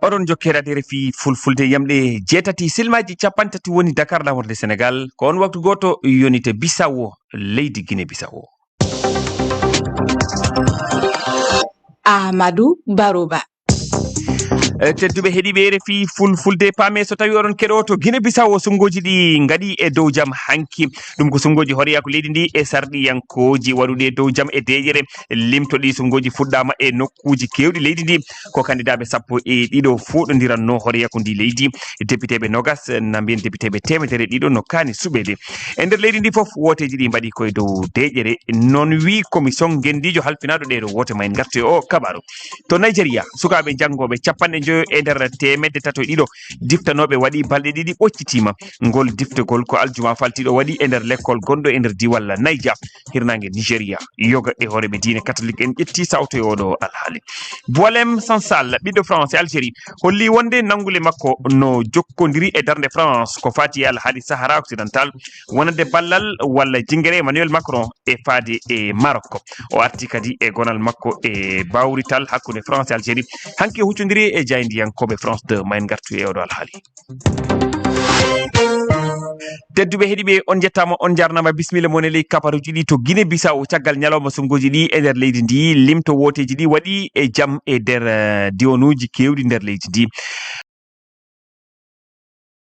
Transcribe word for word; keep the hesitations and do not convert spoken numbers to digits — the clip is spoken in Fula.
Oɗon jokkere adere fi fulfulde yamɗe jeetati silmaji capanɗe tati woni Dakar, lamorde Sénégal. Ko on waktu gooto yonite Bisawo, leydi Guinée Bisawo. Amadou Baroba. Eh, tedduɓe heɗiiɓe R F I fulfulde, paame so tawi oɗon keɗo to Guinée Bissau, sunngoji ɗi ngaɗi e dow jam hanki. Ɗum ko sunngoji horeyaku leydi ndi e sarɗiyankoji waɗuɗi e dow jam e deeƴere. Limto ɗi sunngoji fuɗɗama e nokkuji kewɗi leydi ndi. Ko kandidaaɓe sappo e ɗiɗo foɗodiranno horeyaku ndi leydi. Depiteɓe nogas, na mbiyen depiteɓe temedere ɗiɗo no kaani suɓede. E nder leydi ndi fof, wooteji ɗi mbaɗi koye dow deeƴere. Noon wi commission ngendijo halfinaɗo ɗeɗo woote. Ma en ngartu e o kabaru. To Nigeria, sukaaɓe janngoɓe capanɗe njoyo e nder teemedde tato e ɗiɗo diftanoɓe waɗi balɗe ɗiɗi ɓoccitima. Ngol diftogol ko aljuma faltiɗo waɗi e nder lekkol gonɗo e nder diwal Niger, hirnaange Nigeria. Yoga e hooreɓe diine katolik en ƴetti sawto e oɗo alhaali. Boilem Sansal, ɓiɗɗo France e Algérie, holli wonde nanngule makko no jokkodiri e darnde France ko fati e alhaali Sahara Occidental, wonande ballal walla jingere Emmanuel Macron e faade e Maroc. O arti kadi e gonal makko e bawrital hakkunde France e Algérie. Hanki o huccondiri e jaayndiyankooɓe France deux. Ma en ngartu e oɗo alhaali. Tedduɓe heɗiiɓe, on njettaama, on njaarnaama, bismilla mon e ley kabaruuji ɗi to Guinée Bissau. Caggal ñalawma sunngoji ɗi e nder leydi ndi, limto wooteji ɗi waɗi e jam e nder, eh, diwanuuji keewɗi nder leydi ndi.